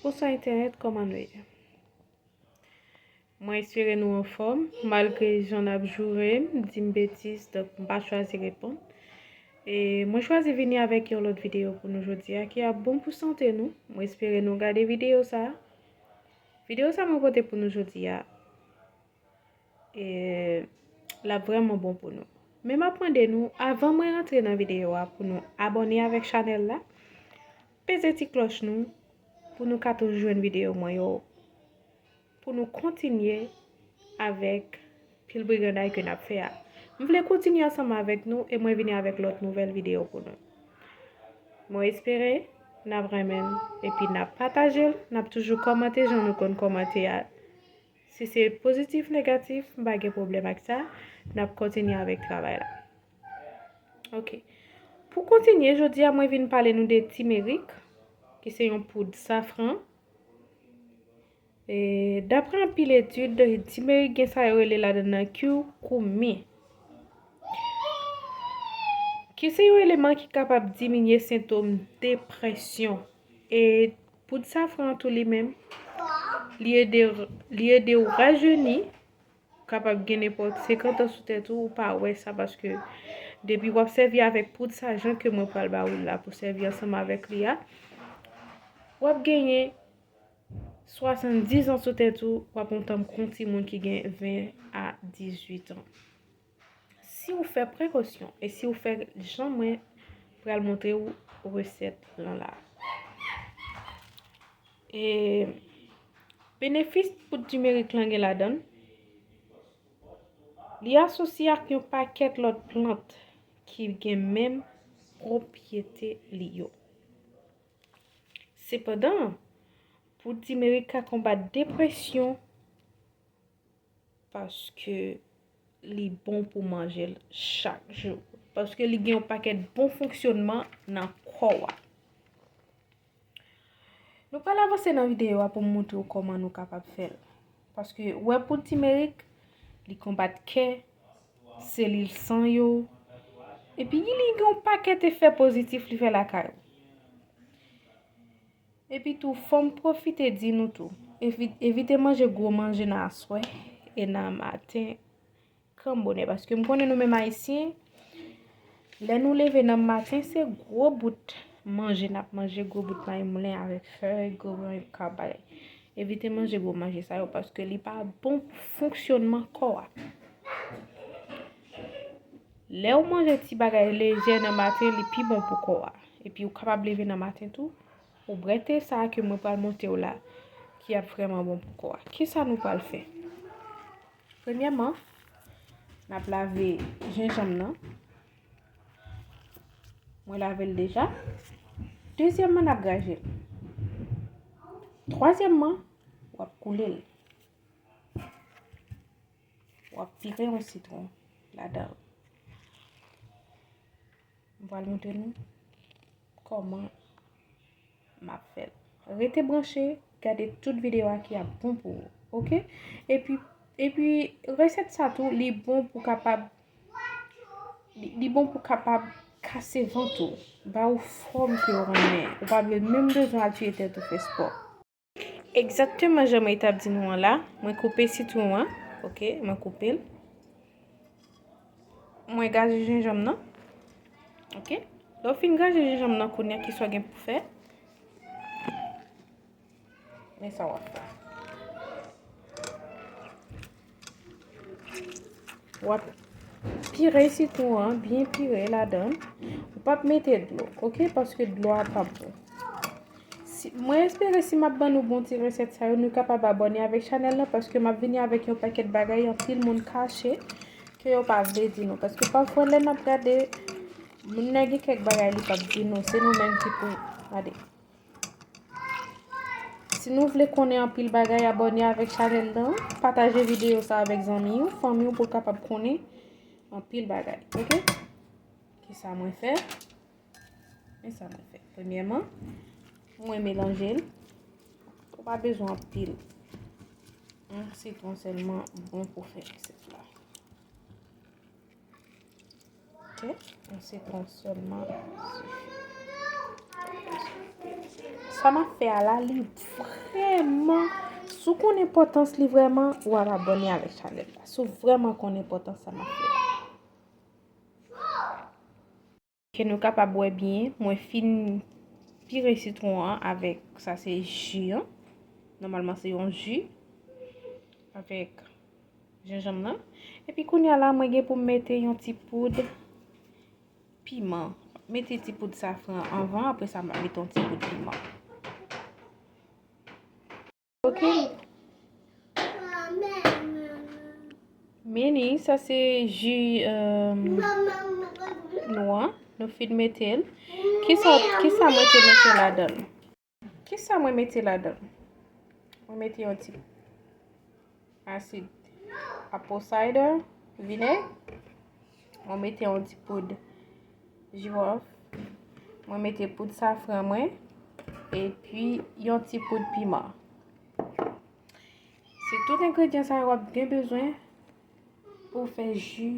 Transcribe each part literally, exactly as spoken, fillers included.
Bonswa entènèt, kòman nou ye? Mwen espere nou anfòm, malgre jan n ap joure m, di m betiz, donk m pa chwazi reponn. E mwen chwazi vini avèk yon lòt videyo pou nou jodi a, ki ap bon pou sante nou. Mwen espere nou gade videyo sa a. Videyo sa mwen pote pou nou jodi a, e l ap vrèman bon pou nou. Men m ap mande nou, avan mwen rantre nan videyo a, pou nou abòne avèk chanèl la, peze ti klòch nou, pou nou ka toujou jwenn videyo mwen yo, pou nou kontinye avèk pil briganday ke n ap fè a. M vle kontinye ansanm avèk nou e mwen vini avèk lòt nouvèl videyo pou nou. Mwen espere n ap renmen l epi n ap pataje l, n ap toujou kòmante jan nou konn kòmante a. Si se pozitif, negatif, m pa gen pwoblèm ak sa, n ap kontinye avèk travay la. Ok. Pou kontinye, jodi a mwen vin pale nou de timerik, ki se yon poud safran. E, daprè anpil etid, timerik gen sa yo rele ladan nan curcumin, ki se yon eleman ki kapab diminye sentòm depresyon. E poud safran an tou li menm, li ede, li ede w rajeni, kapab gen nenpòt senkant an sou tèt ou, ou pa wè sa, paske depi w ap sèvi avèk poud sa, jan ke mwen pral ba ou l la pou sèvi ansanm avèk li a, w ap genyen swasanndiz an sou tèt ou, w ap yon tankou yon timoun ki gen ven a dizuit an. Si w fè prekosyon e si w fè jan mwen pral montre w resèt lan la. E benefis poud timerik lan gen ladan l, li asosye ak yon pakèt lòt plant ki gen menm pwopyete li yo. Sepandan, poud timerik ka konbat depresyon paske li bon pou manje l chak jou. Paske li gen yon pakèt bon fonksyònman nan kò w a. Nou pral avanse nan videyo a pou m montre w kòman nou kapab fè l. Paske w wè poud timerik, li konbat kè, selil san yo, epi li gen yon pakèt efè pozitif li fè lakay ou. Epi tou, fò m pwofite di nou tou, evi-, evite manje gwo manje nan aswè e nan maten, kanm bonè, paske m konnen nou menm Ayisyen, lè nou leve nan maten, se gwo bout manje n ap manje, gwo bout mayi moulen avèk fèy, gwo bout kab bagay. Evite manje gwo manje sa yo, paske li pa bon pou fonksyònman kò a. Lè w manje ti bagay lejè nan maten, li pi bon pou kò a. Epi ou kapab leve nan maten tou, ou bwè te sa a ke mwen pral montre w la, ki ap vrèman bon pou kò a. Kisa nou pral fè? Premyèman, n ap lave jenjanm nan. Mwen lave l deja. Dezyèmman, n ap graje l. Twazyèmman, w ap koule l. W ap pire yon sitwon ladan l. M pral montre nou kòman m ap fè l. Rete branche, gade tout videyo a ki ap bon pou ou, oke? Epi, epi resèt sa tou, li bon pou kapab, li, li bon pou kapab kase vant ou, ba ou fòm ke w renmen. Ou pa vle menm bezwen al tiye tèt ou fè spò. Egzakteman jan mwen t ap di nou an la, mwen koupe sitwon an, oke, mwen koupe l. Mwen graje jenjanm nan, oke. Lè w fin graje jenjanm nan, kounye a kisa w gen pou fè? Men sa w ap fè. W ap pire sitwon an, byen pire ladan l. Ou p ap mete dlo, oke? Paske dlo a p ap bon. Si, mwen espere si m ap ban nou bon ti resèt sa yo, nou kapab abòne avèk chanèl la, paske m ap vini avèk yon pakèt bagay anpil moun kache, ke yo pa vle di nou. Paske pafwa lè n ap gade, moun nan gen kèk bagay li p ap di nou, se nou menm ki pou gade. Si nou vle konnen anpil bagay, abòne avèk chanèl nan, pataje videyo sa avèk zanmi w, fanmi w pou l kapab konnen anpil bagay, oke? Kisa mwen fè? Men sa mwen fè. Premyèman, mwen melanje l. Ou pa bezwen anpil. Yon sitwon sèlman bon pou fè resèt la. Oke? Yon sitwon sèlman sifi. Sa m ap fè a la, li vrèman, si w konn enpòtans li vrèman, w ap abòne avèk chanèl la. Si w vrèman konn enpòtans sa m ap fè a. Ke nou kapab wè byen, mwen fin pire sitwon an avèk, sa se ji an. Nòmalman se yon ji avèk jenjanm nan. Epi kounye a la, mwen gen pou m mete yon ti poud piman. Mete ti poud safran anvan, apre sa m ap mete yon ti poud piman. Ok. Mini, sa se ji, euh, nou an. Nou fin mete l. Kisa, kisa mwen te mete ladan l? Kisa mwen mete ladan l? Mwen mete yon ti asid apple cider, vinèg. Mwen mete yon ti poud jiwòf. Mwen mete poud safran mwen. Epi yon ti poud piman. Se tout engredyan sa yo w ap gen bezwen pou w fè ji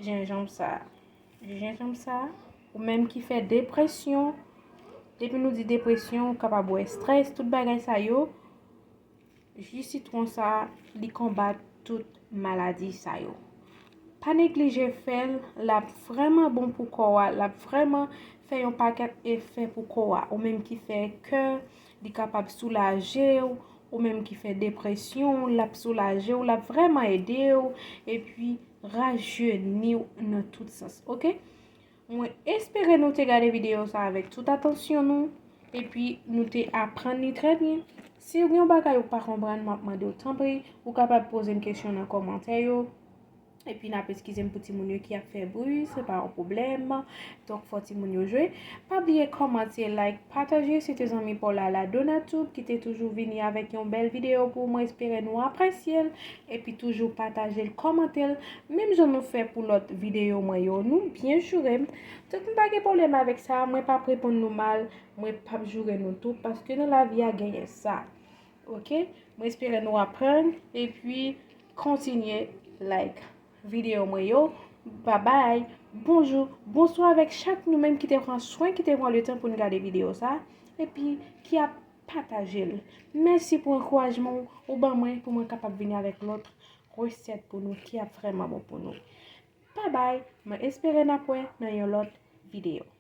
jenjanm sa a. Ji jenjanm sa a, ou menm ki fè depresyon, depi nou di depresyon, ou kapab wè estrès, tout bagay sa yo, ji sitwon sa a, li konbat tout maladi sa yo. Pa neglije fè l, l ap vrèman bon pou kò a, l ap vrèman fè yon pakèt efè pou kò a. Ou menm ki fè kè, li kapab soulaje w, ou menm ki fè depresyon, l ap soulaje w, l ap vrèman ede w, epi rajeni w nan tout sans, ok? Mwen espere nou te gade videyo sa avèk tout atansyon nou, epi nou te aprann li trè byen. Si w gen yon bagay ou pa konprann, m ap mande w tanpri, ou kapab poze m kesyon nan kòmantè yo. Epi n ap eskize m pou timoun yo ki ap fè bri, se pa yon pwoblèm. Donk, fò timoun yo jwe. Pa bliye kòmante, like, pataje. Se te zanmi pa w la, la Donatube, ki te toujou vini avèk yon bèl videyo pou w. Mwen espere nou apresye l. Epi toujou pataje l, kòmante l. Menm jan nou fè pou lòt videyo mwen yo, nou byen joure m. Donk, m pa gen pwoblèm avèk sa. Mwen p ap reponn nou mal. Mwen p ap joure nou tou. Paske nan lavi a, genyen sa. Ok? Mwen espere nou aprann. Epi, kontinye like videyo mwen yo. Babay, bonjou, bonswa avèk chak nou menm ki te pran swen, ki te pran letan pou n gade videyo sa. Epi, ki ap pataje l. Mèsi pou ankourajman w ou ban mwen pou mwen kapab vini avèk lòt resèt pou nou ki ap vrèman bon pou nou. Babay, mwen espere n ap wè nan yon lòt videyo.